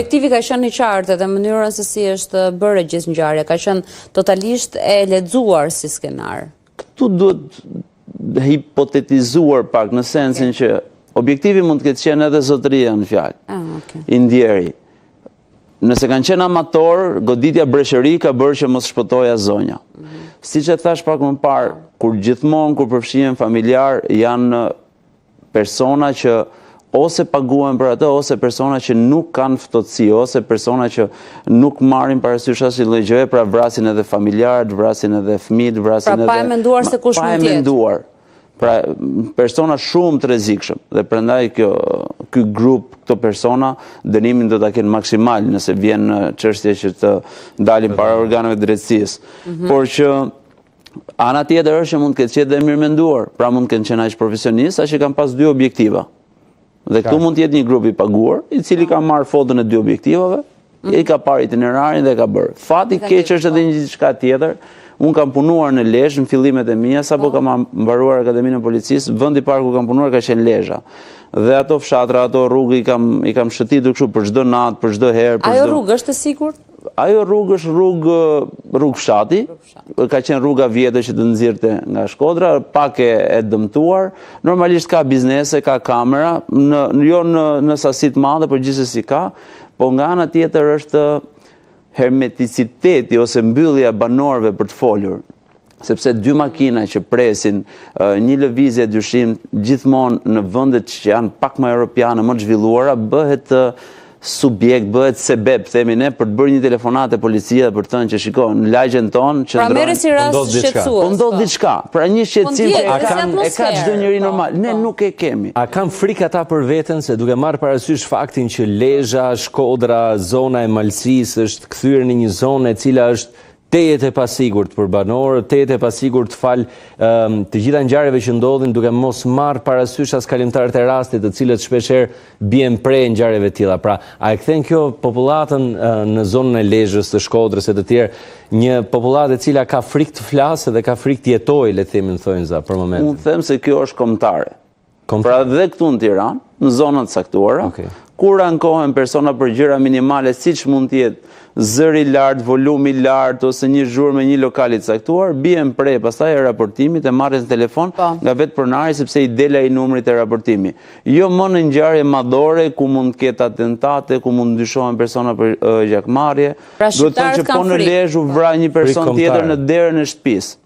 Objektivi ka qenë i qartë edhe mënyrën se si është bërë e gjithë ngjarja, ka qenë totalisht e lexuar si skenar. Këtu duhet hipotetizuar pak në sensin që objektivi mund të ketë qenë edhe zotëria në fjalë. Ah, okay. I ndjeri. Nëse kanë qenë amatorë, goditja breshëri ka bërë që mos shpëtojë as zonja. Mm -hmm. Siç e thashë pak më parë, kur gjithmonë kur përfshihen familjarë janë persona që ose paguhen për atë, ose persona që nuk kanë ftohtësi, ose persona që nuk marrin parasysh asnjë lloj gjëje, pra vrasin edhe familjarët, vrasin edhe fëmijët, vrasin pra, edhe pa e menduar se kush mund të jetë. Pa e menduar. Pra persona shumë të rrezikshëm dhe prandaj kjo ky grup këto persona dënimin do ta kenë maksimal nëse vjen në çështje që të dalin para organeve të drejtësisë. Mm -hmm. Por që Ana tjetër është që mund të ketë qenë dhe mirëmenduar, pra mund të kenë qenë aq profesionistë, saqë kanë pas dy objektiva. Dhe këtu mund të jetë një grup i paguar, i cili ka marrë foton e dy objektivave, mm. i ka parë itinerarin dhe e ka bërë. Fati i keq është edhe një diçka tjetër. Unë kam punuar në Lezhë në fillimet e mia, sapo po. kam mbaruar Akademinë e Policisë, vendi i parë ku kam punuar ka qenë Lezha. Dhe ato fshatra, ato rrugë i kam i kam shëtitur kështu për çdo natë, për çdo herë, për çdo. Ajo rrugë është e sigurt? Ajo rrugë është rrugë rrugë fshati, ka qenë rruga vjetër që të nxirrte nga Shkodra, pak e, e dëmtuar. Normalisht ka biznese, ka kamera, në, jo në, në sasi të madhe, por gjithsesi ka, po nga ana tjetër është hermeticiteti ose mbyllja e banorëve për të folur sepse dy makina që presin një lëvizje e dyshimtë gjithmonë në vendet që janë pak më europiane, më të zhvilluara, bëhet subjekt, bëhet sebeb, themi ne, për të bërë një telefonatë te policia dhe për të thënë që shiko, në lagjen tonë qëndron... Pra merret si rast po shqetësues. Po ndodh po. diçka. Pra një po shqetësim që e ka, e ka çdo njeri po, normal. Ne nuk e kemi. A kanë frikë ata për veten se duke marrë parasysh faktin që Lezha, Shkodra, zona e Malësisë është kthyer në një zonë e cila është tejet e pasigurt për banorët, tejet e pasigurt falë të gjitha ngjarjeve që ndodhin duke mos marrë parasysh as kalimtarët e rastit, të cilët shpeshherë bien pre e ngjarjeve të tilla. Pra, a e kthen kjo popullatën në zonën e Lezhës, të Shkodrës e të tjerë, një popullatë e cila ka frikë të flasë dhe ka frikë të jetojë, le të themi në thonjëza për momentin. Unë them se kjo është kombëtare. Pra dhe këtu në Tiranë, në zona të caktuara, kur ankohen persona për gjëra minimale, siç mund të jetë zëri i lartë, volumi i lartë ose një zhurmë e një lokali të caktuar, bien pre pastaj e raportimit e marrjes në telefon po. nga vetë pronari sepse i del ai numri te raportimi. Jo më në ngjarje madhore ku mund të ketë atentate, ku mund të dyshohen persona për gjakmarrje. Pra Duhet thënë që po në Lezhë u vra një person tjetër në derën e shtëpisë.